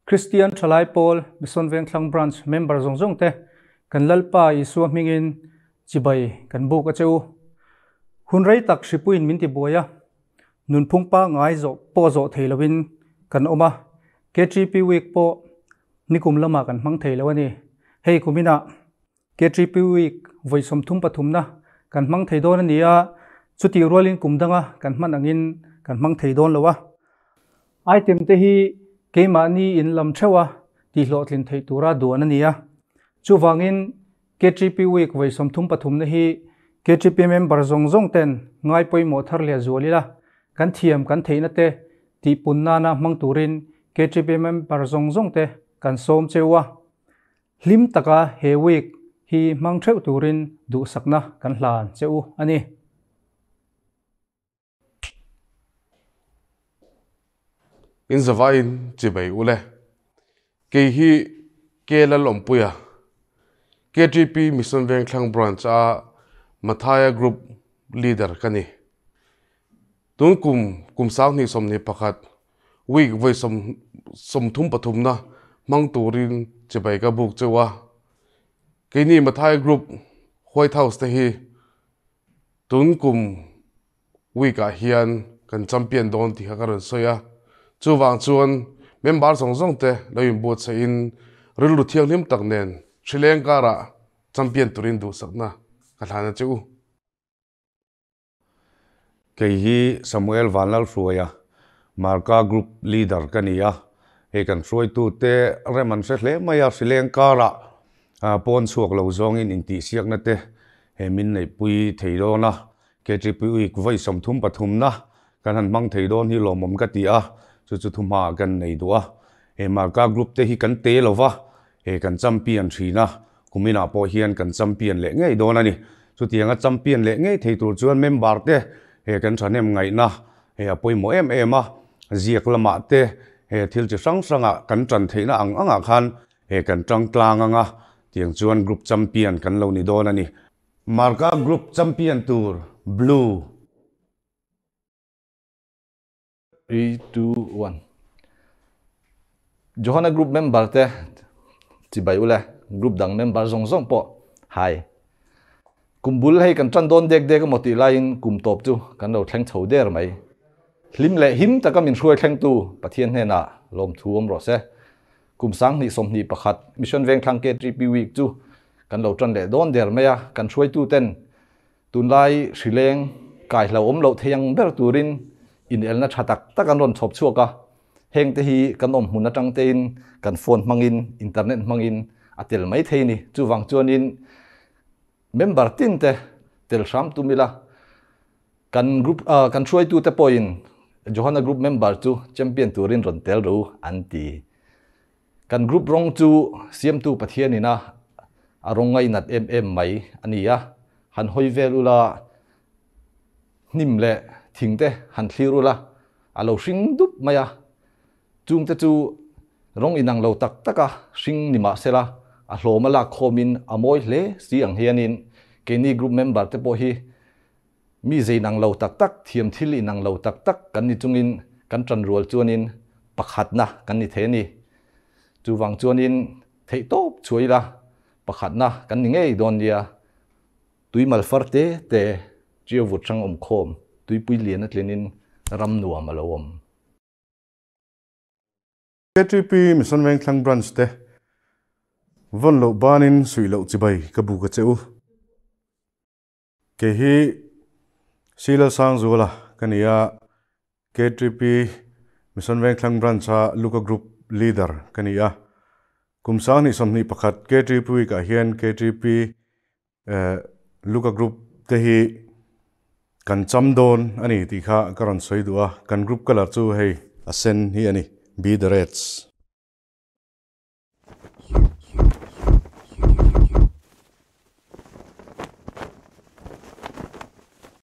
Kristian Thalai Pawl Mission Vengthlang Branch member zawng zawng te kan Lalpa Isua hmingin chibai kan buk a che u. Hun rei tak hripuiin min ti buai a, nunphung pangngai zawh pawh zawh thei lovin kan awm a, KTP Week pawh nikum lamah kan hmang thei lo a ni. Hei kuminah KTP Week vawi 33na kan hmang thei dawn a ni a, chutih rualin kum danga kan hman angin kan hmang thei dawn lo a. Item te hi keimahni in lam theuh a tihhlawhtlin theih tura duan a ni a, chuvangin KTP Week vawi 33na hi KTP member zawng zawng ten ngai pawimawh thar leh zual ila, kan thiam kan theihna te tihpun nana hmang turin KTP member zawng zawng te kan sawm cheu a. Hlim taka he week hi hmang theuh turin duhsakna kan hlan che u a ni. In zavaiin chibai u le. Kei hi K Lalawmpuia, KTP Mission Vengthlang Branch a Mathaya Group Leader ka ni. Tun kum kum 2021 week vawi 33na hmang turin chibai ka buk cheu a. Keini Mathaya Group White House te hi tun kum week ah hian kan champion dawn tih kha ka rawn sawi a. Chuvang chuan member zawng zawng te lo inbuatsaih in rilru thianghlim tak nen hrileng karah champion turin duhsakna ka hlan a che u. Kei hi Samuel Vanlalhruaia, Marka Group Leader ka ni a, hei kan hruaitute rem an hre hle mai a, hrileng karah pawn chhuak lo zawngin intihsiakna te he min neihpui thei dawn a, KTP Week vawi 33na kan han hmang thei dawn hi lawmawm ka ti a, chu chu thuhmaah kan nei duh a, he Marka Group te hi kan te lo va, he kan champion thin a, kuminah pawh hian kan champion leh ngei dawn a ni. Chutianga champion leh ngei thei tur chuan member te he kan thahnem ngaihna he a pawimawh em em a, ziak lamah te he thil chi hrang hrangah kan tan theihna ang angah khan he kan tang tlang anga tiang chuan group champion kan lo ni dawn a ni. Marka Group champion tur Blue. 3, 2, 1 Johana Group member te chibai ule group dang member zawng zawng pawh hai kum bul hei kan tan dawn dek dek emaw tih laiin kum tawp chu kan lo thleng chho der mai. Hlim leh him taka min hruai thlengtu Pathian hnenah lawmthu awm rawh se. Kum 2021 Mission Vengthlang KTP Week chu kan lo tan leh dawn der mai a, kan hruaitu ten Tunlai hrileng kai hlauhawm loh thei ang ber turin inelna tha tak tak an rawn chhawp chhuak a, heng te hi kan awm hmun atang tein kan phone hmangin internet hmangin a tel mai thei ni. Chuvang chuanin member tin te tel hram tum ila, kan group kan hruaitu te pawhin Johana group member chu champion turin rawn tel ro an ti. Kan group rawng chu siamtu Pathian ina a rawng ngainat em em mai a ni a, han hawi vel ula, hnim leh thing te han thlir ula, a lo hring dup mai a, chung te chu rawng inang lo tak tak a hring ni mah sela, a hlawm a lak khawmin a mawi hle si ang hianin keini group member te pawh hi mi zei inang lo tak tak, thiam thil inang lo tak tak kan ni chungin kan tanrual chuanin pakhatna kan ni thei a ni. Chuvang chuanin theihtawp chhuah ila pakhatna kan ni ngei dawn nia. Tui malfar te te ṭiau vut hrang awm khawm, tuipui lian a tlinin ram nuam a lo awm. KTP Mission Vengthlang Branch te vawn loh banin suih loh chibai ka buk a che u. Kei hi Sila Sangzuala ka ni a, KTP Mission Vengthlang Branch a Luka Group Leader ka ni a. Kum 2021 KTP Week ah hian KTP Luka Group te hi kan cham dawn a ni tih kha ka rawn sawi duh a. Kan group colour chu hei a sen hi a ni, Be the Reds.